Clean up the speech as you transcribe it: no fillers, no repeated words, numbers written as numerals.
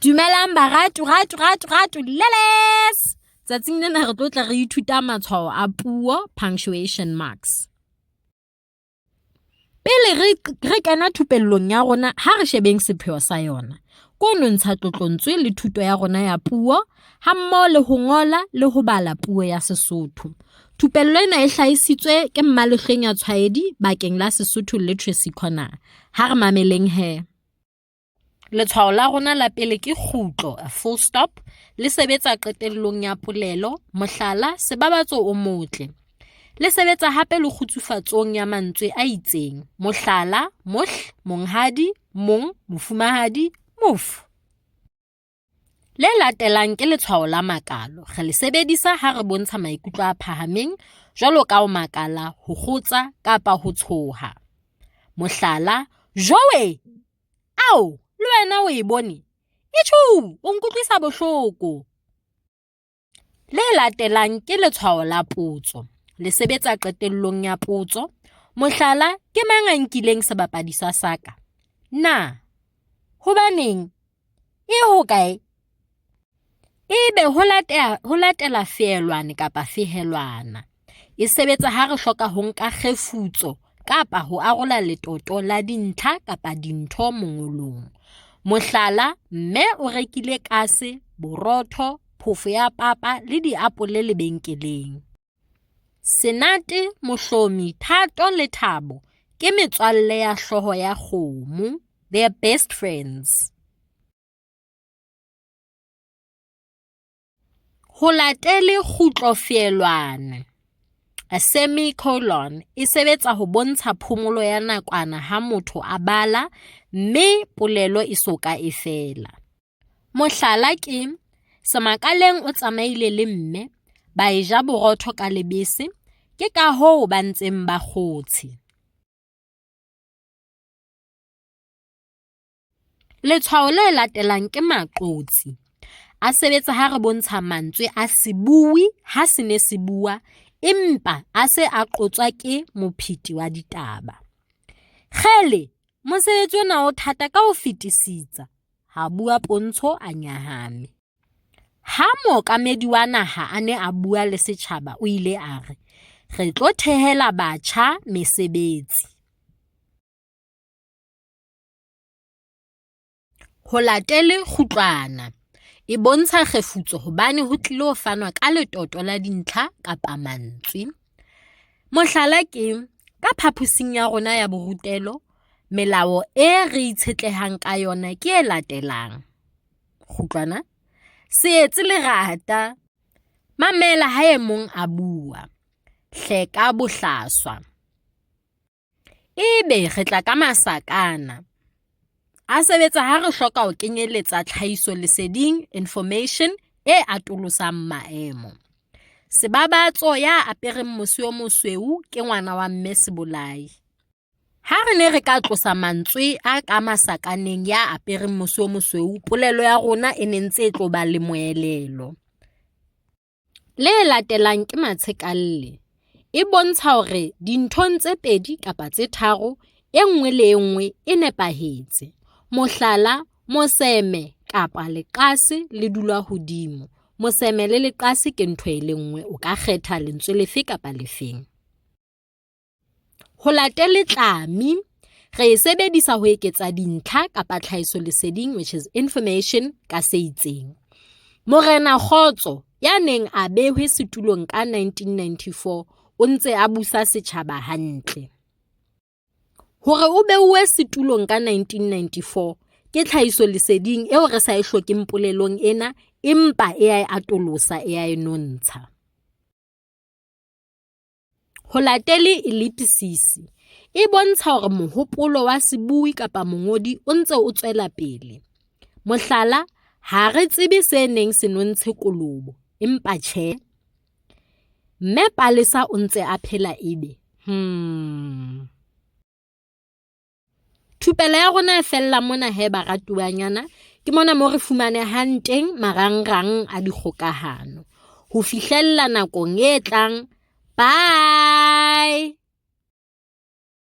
Dumelang baratu ratu ratu ratu leles. Tsatsing lena re tlo tla re ithuta matshwao a puo, punctuation marks. Pele re re kena thupellong ya rona ha re shebeng sepheo sa yona. Ko nontsha tlotlontswe le thuto ya rona ya puo hammoho le ho ngola le ho bala puo ya Sesotho. Thupello ena e hlahisitswe ke Mmalehlweng Tshwaedi bakeng la Sesotho Literacy Corner. Ha re mameleng he. Letshwao la rona la pele ke kgutlo, a full stop, le sebetsa qetellong ya polelo, mohlala, sebabatso o motle. Le sebetsa hape le kgutsufatsong ya mantswe a itseng, mohlala, mohl, monghadi, mong, mofumahadi, mof. Le latelang ke letshwao la makalo. Re le sebedisa ha re bontsha maikutlo a phahameng jwalo ka ho makala, ho kgotsa kapa ho tshoha. Mohlala, Jowe! Ao, le wena o e bone? Itjhuu, o nkutlwisa bohloko. Le latelang ke letshwao la potso. Le sebetsa qetellong ya potso. Mohlala, ke mang a nkileng sebapadiswa sa ka? Na. Hobaneng? E hokae? Ebe ho latela, ho latela feelwane kapa fehelwana. E sebetsa ha re hloka ho nka kgefutso kapa ho arola letoto la dintlha kapa dintho mongolong. Mohlala, mme o rekile kase, borotho, phofo ya papa le diapole lebenkeleng. Senate, Mohlomi, Thato le Thabo ke metswalle ya hlooho ya kgomo. They're best friends. Ho latele kgutlofeelwane, a semicolon, e sebetsa ho bontsha phomolo ya nakwana ha motho a bala mme polelo e so ka e fela. Mohlala ke, Semakaleng o tsamaile le mme, ba e ja borotho ka lebese, ke ka hoo ba ntseng ba kgotshe. Letshwao le latelang ke maqotsi. A sebetsa ha re bontsha mantswe a sebui ha se ne se bua empa a se a qotswa ke mopheti wa ditaba. Kgele, mosebetsi ona o thata ka ho fetisisa, ha bua Pontsho a nyahame. Ha mookamedi wa naha a ne a bua le setjhaba o ile a re, re tlo thehela batjha mesebetsi. Ho latele kgutlwana, e bontsha kgefutso hobane ho tlilo fanwa ka letoto la dintlha kapa mantswe. Mohlala ke, ka phaposing ya rona ya borutelo, melao e re itshetlehang ka yona ke e latelang. Kgutlwana, se etse lerata, mamela ha e mong a bua, hleka bohlaswa. Ebe re tla ka masakana. A sebetsa ha re hloka ho kenyeletsa tlhahisoleseding, information, e atolosang maemo. Sebabatso ya apereng mose o mosweu ke ngwana wa mme Sebolai. Ha re ne re ka tlosa mantswe a ka masakaneng ya apereng mose o mosweu, polelo ya rona e ne ntse e tlo ba le moelelo. Le latelang ke matshekalle. E bontsha hore dinthong tse pedi kapa tse tharo, e nngwe le e nngwe e nepahetse. Mohlala, moseme kapa leqase le dula hodimo. Moseme le leqase ke ntho e le nngwe, o ka kgetha lentswe lefe kapa lefeng. Ho latele tlami, re e sebedisa ho eketsa dintlha kapa tlhahisoleseding which is information ka se itseng. Morena Kgotso ya neng a behwe setulong ka 1994 o ntse a busa setjhaba hantle. Hore o beuwe setulong ka 1994 ke tlhahisoleseding eo re sa e hlokeng polelong ena empa e a e atolosa e a e nontsha. Ho latele ellipsis, e bontsha hore mohopolo wa sebui kapa mongodi o ntse o tswela pele. Mohlala, ha re tsebe se neng se nontshe kolobo, empa tjhe. Mme Palesa o ntse a phela ebe, hmm. Thupelo ya rona e fella mona he baratuwanyana, ke mona mo re fumanehang teng marangrang a dikgokahano. Ho fihlella nakong e tlang, bye!